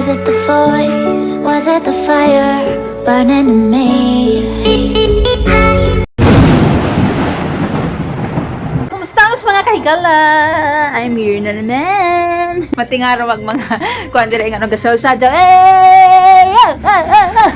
Was it the voice? Was it the fire burning in me? Kumusta mas mga kahigala? I'm here na naman. Matingaraw ang mga kuan dire nga gasol sa eh! Ah, ah, ah, ah.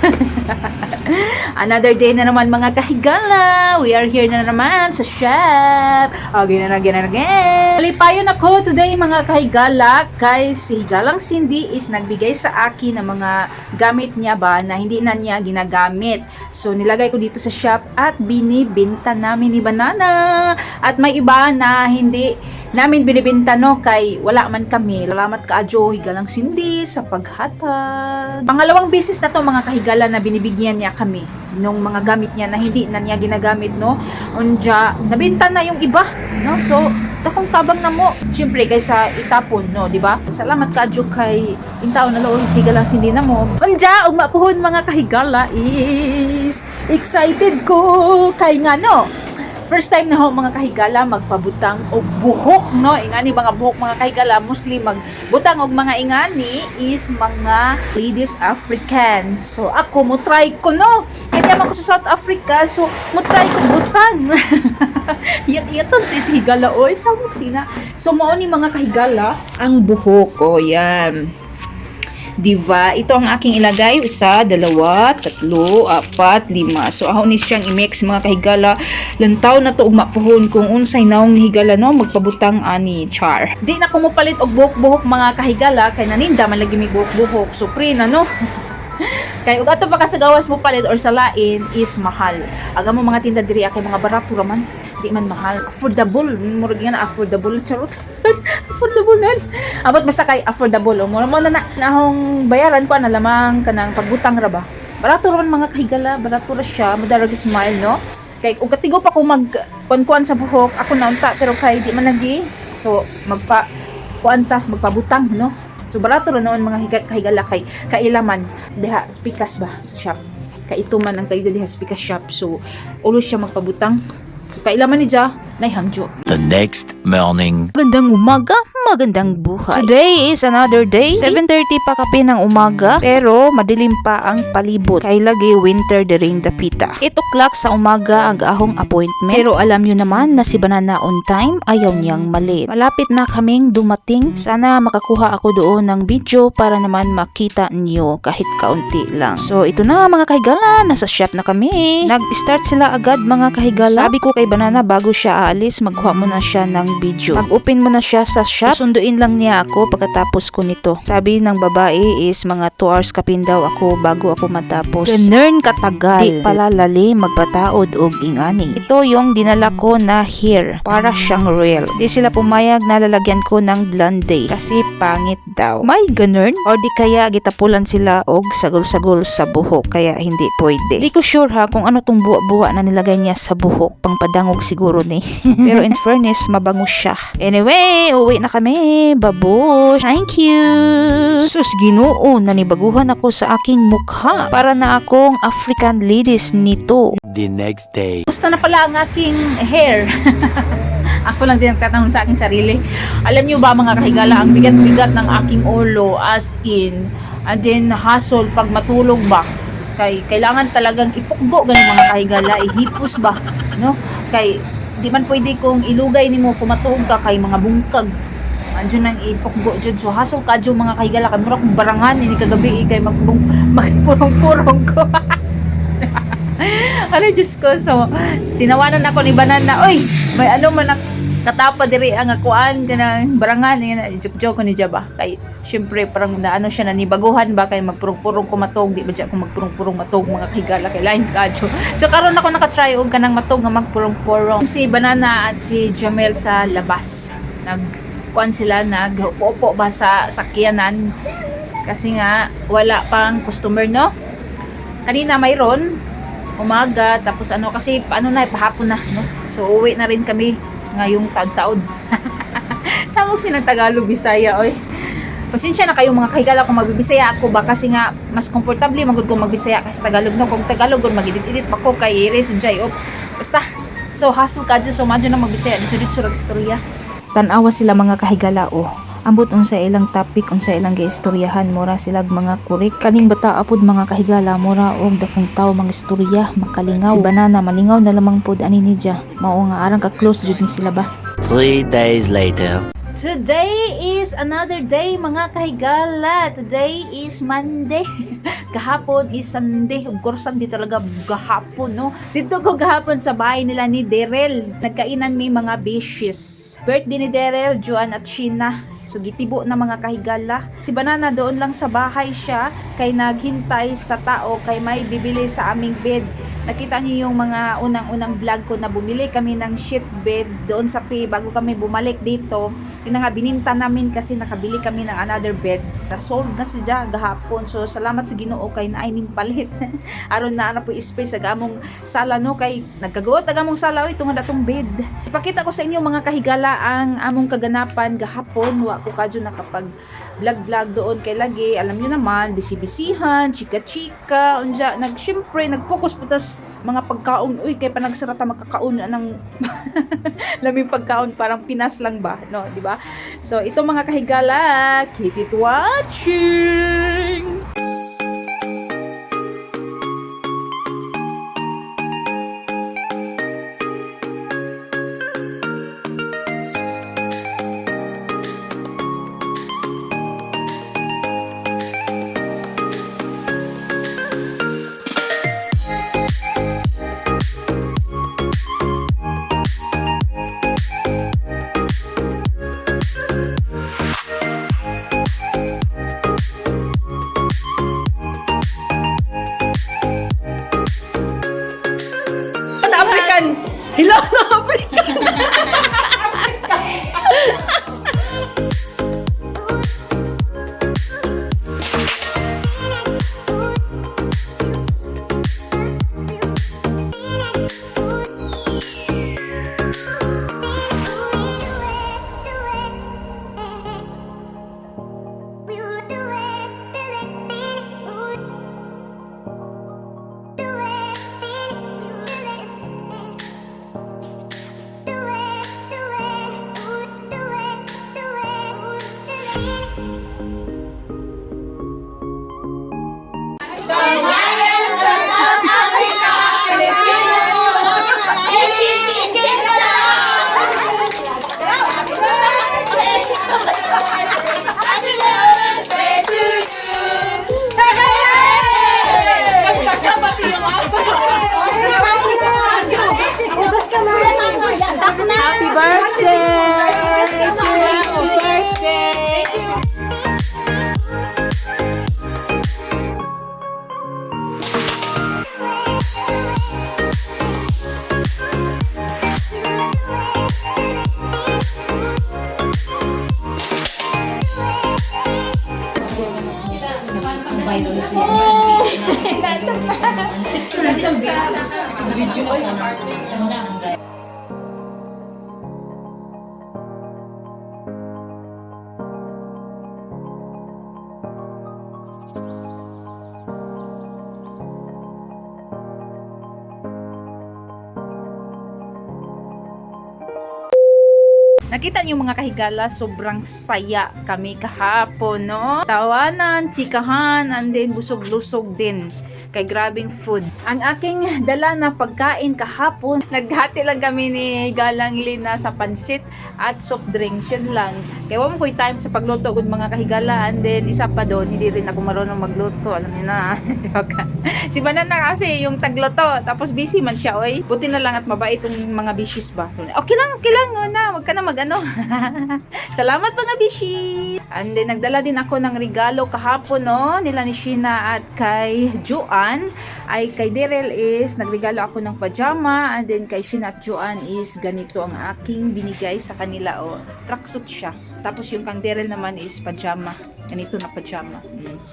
Another day na naman, mga kahigala. We are here na naman sa shop. Again and again and again. Lipayon ako today, mga kahigala, kay si Higalang Cindy is nagbigay sa akin ng mga gamit niya ba na hindi na niya ginagamit. So nilagay ko dito sa shop at binibinta namin ni Banana. At may iba na hindi namin binibinta, no, kay wala man kami. Salamat kaadyo, Higalang Cindy, sa paghatag. Pangalawang beses na to, mga kahigala, na binibigyan niya kami nung mga gamit niya na hindi na niya ginagamit, no. Unja, nabinta na yung iba, no. So dakong tabang na mo. Siyempre kaysa itapon, no, di ba? Salamat kaadyo kay intaw na looy si Higalang Cindy na mo. Unja, ugma puhon, mga kahigala, is excited ko kay nga no. First time na ho, mga kahigala, magpabutang og buhok, no. Ingani mga buhok, mga kahigala, mostly magbutang og mga ingani is mga ladies African. So ako mo try ko, no. Kaya man ko sa South Africa, so mo try ko butang. Iyat-iyaton si higala oy, samok sina. So mao ni, mga kahigala, ang buhok. O yan. Diba? Ito ang aking ilagay. Isa, dalawa, tatlo, apat, lima. So, ako ni siyang i-mix, mga kahigala. Lantaw na to ugma puhon kung unsay naong ni higala, no, magpabutang ani char. Di na ko mopalit og buhok-buhok, mga kahigala, kay naninda man lagi may buhok-buhok. So, pre na, no. Kay ug ato pa ka sa gawas mo palit or sa lain is mahal. Aga mo mga tinda diri kay mga barato raman. Di man mahal. Affordable. Murag nga na affordable. Charot. Affordable nan. Abot basta kay affordable. O mo na na nahong bayaran ko na lamang kanang pagbutang ra ba. Barato raman, mga kahigala, barato ra siya, madarag smile, no. Kay ug katigo pa ko mag kuan-kuan sa buhok, ako na unta, pero kay di man lagi. So magpa kuan ta, magpabutang, no. So barato ra noon, mga kahigala, kay kailaman diha spikas ba sa shop. Kay ito man ang tayo diha spikas shop. So ulo siya magpabutang. So kailaman ni ja nay hangjo. The next morning. Magandang umaga, magandang buhay. Today is another day. 7:30 pa kape ng umaga, pero madilim pa ang palibot. Kay lagi winter diring dapita. 8 o'clock sa umaga ang ahong appointment. Pero alam nyo naman na si Banana on time, ayaw niyang malate. Malapit na kaming dumating. Sana makakuha ako doon ng video para naman makita niyo kahit kaunti lang. So ito na, mga kahigala, nasa shop na kami. Nag-start sila agad, mga kahigala. Sabi ko kay Banana bago siya aalis, magkuha muna siya ng video. Mag-open muna siya sa shop. Sunduin lang niya ako pagkatapos ko nito. Sabi ng babae is mga 2 hours kapin daw ako bago ako matapos. Ganern katagal. Di pala lali magpataod og ingani. Ito yung dinala ko na hair. Para siyang real. Di sila pumayag na lalagyan ko ng blondie kasi pangit daw. May ganern? Or di kaya gitapulan sila og sagol-sagol sa buhok kaya hindi pwede. Di ko sure ha kung ano tong buwa-buwa na nilagay niya sa buhok. Pangpadangog siguro ni. Pero in fairness, mabango siya. Anyway, uwi na kami. Babush. Thank you. Sus, Ginoo, nanibaguhan ako sa aking mukha. Para na akong African ladies nito. The next day. Gusto na pala ang aking hair. Ako lang din nagtatanong sa aking sarili. Alam niyo ba, mga kahigala, ang bigat-bigat ng aking ulo, as in. And then hassle pag matulog ba. Kay kailangan talagang ipukgo ganun, mga kahigala, ihipos ba, no? Kay di man pwede kung ilugay nimo kung matuog ka kay mga bungkag. Andiyan nang ipukgo jud. So hassle ka jud, mga kahigala, kay mura kong barangan ini kagabi eh, kay magbung magpurong-purong ko. Ano, Diyos ko. So, tinawanan ako ni Banana. Oy, may ano man katapa diri ang akuan kanang barangan yan, joke joke ko ni Jaba kay syempre parang naano siya, nanibaguhan ba kay magpurong-purong ko matog. Di ba dya ako magpurong-purong matog, mga kahigala, kay lain kadyo. So karon ako nakatry og kanang matog nga magpurong-purong. Si Banana at si Jamel sa labas, nag kuan sila, nag upo ba sa sakyanan kasi nga wala pang customer, no. Kanina mayroon umaga, tapos ano kasi paano na, pahapon na, no. So uwi na rin kami ngayong tagtaod. Samok sinang Tagalog Bisaya oy. Pasensya na kayo, mga kahigala, kung magbibisaya ako ba, kasi nga mas komportable magud kung magbisaya kasi Tagalog, no. Kung Tagalog gud mag-edit-edit pa ko kay Iris and op basta. So hassle ka dyan, so madyo na magbisaya dito dito ra istorya. Tanawa sila, mga kahigala, oh. Ambot unsa ilang topic, unsa ilang giistoryahan, mura silag mga kurik. Kaning bata apod, mga kahigala, mura og dakong tawo mga istorya, makalingaw. Si Banana malingaw na lamang pod ani niya. Mao nga arang ka close jud ni sila ba. 3 days later. Today is another day, mga kahigala. Today is Monday. Gahapon is Sunday. Of course, Sunday talaga gahapon, no? Dito ko gahapon sa bahay nila ni Derel. Nagkainan may mga beshes. Birthday ni Derel, Joan at Sheena. So gitibo na, mga kahigala. Si Banana doon lang sa bahay siya kay naghintay sa tao kay may bibili sa aming bed. Nakita niyo yung mga unang-unang vlog ko na bumili kami ng sheet bed doon sa P bago kami bumalik dito. Yun na nga, bininta namin kasi nakabili kami ng another bed. Na-sold na siya gahapon. So, salamat sa Ginoo kay naay ning palit. Aron na po space sa among sala, no, kay nagkaguot ang among sala oy tungod atong bed. Ipakita ko sa inyo, mga kahigala, ang among kaganapan gahapon. Wa ko kadyo nakapag vlog vlog doon kay lagi alam niyo naman, busy-busyhan, chika-chika, unja nag syempre nag-focus po tas mga pagkaon, uy, kay panagsarata makakaon ng laming pagkaon, parang Pinas lang ba, no, di ba? So ito, mga kahigala, keep it watching. Sa African. Hello na African. Happy birthday! Happy birthday! Nakita niyo, mga kahigala, sobrang saya kami kahapon, no? Tawanan, chikahan, and then busog-lusog din. Kay grabing food. Ang aking dala na pagkain kahapon, naghati lang kami ni Galang Lina sa pansit at soft drinks, yun lang. Kaya wala ko time sa pagluto gud, mga kahigala, and then isa pa doon, hindi rin ako marunong magluto, alam niyo na. Si Banana kasi yung tagluto, tapos busy man siya, oy. Buti na lang at mabait yung mga bishis ba. So, okay lang, oh, na, wag ka na mag-ano. Salamat, mga bishi! And then, nagdala din ako ng regalo kahapon, no? Nila ni Sheena at kay Joanne. Ay, kay Daryl is, nagregalo ako ng pajama. And then, kay Sheena at Joanne is, ganito ang aking binigay sa kanila, oh. Tracksuit siya. Tapos, yung kang Daryl naman is pajama. Ganito na pajama.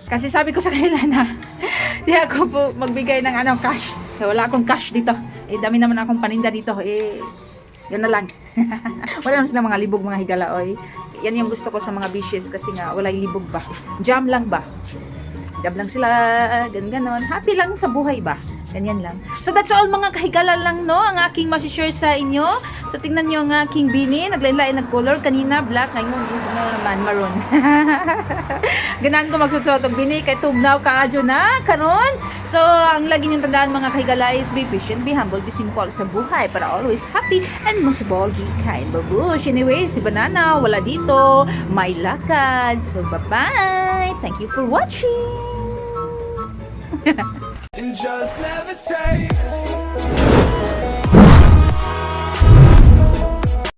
Kasi sabi ko sa kanila na, di ako po magbigay ng ano, cash. So, wala akong cash dito. Eh, dami naman akong paninda dito. Eh, yun na lang. Wala naman silang mga libog, mga higala, oy. Yan yung gusto ko sa mga bishes kasi nga walay libog ba. Jam lang ba? Jam lang sila, gan ganon. Happy lang sa buhay ba? Ganyan lang. So that's all, mga kahigala lang, no, ang aking masishare sa inyo. So tingnan nyo nga aking beanie, naglain-lain nag color kanina black, ngayon is ano naman, maroon. Ganahan ko magsuot og beanie kay tugnaw kaadyo na karon. So ang lagi niyong tandaan, mga kahigala, is be patient, be humble, be simple sa buhay para always happy and most of all, be kind. Babush. Anyway, si Banana wala dito, may lakad. So bye-bye. Thank you for watching. And just levitate.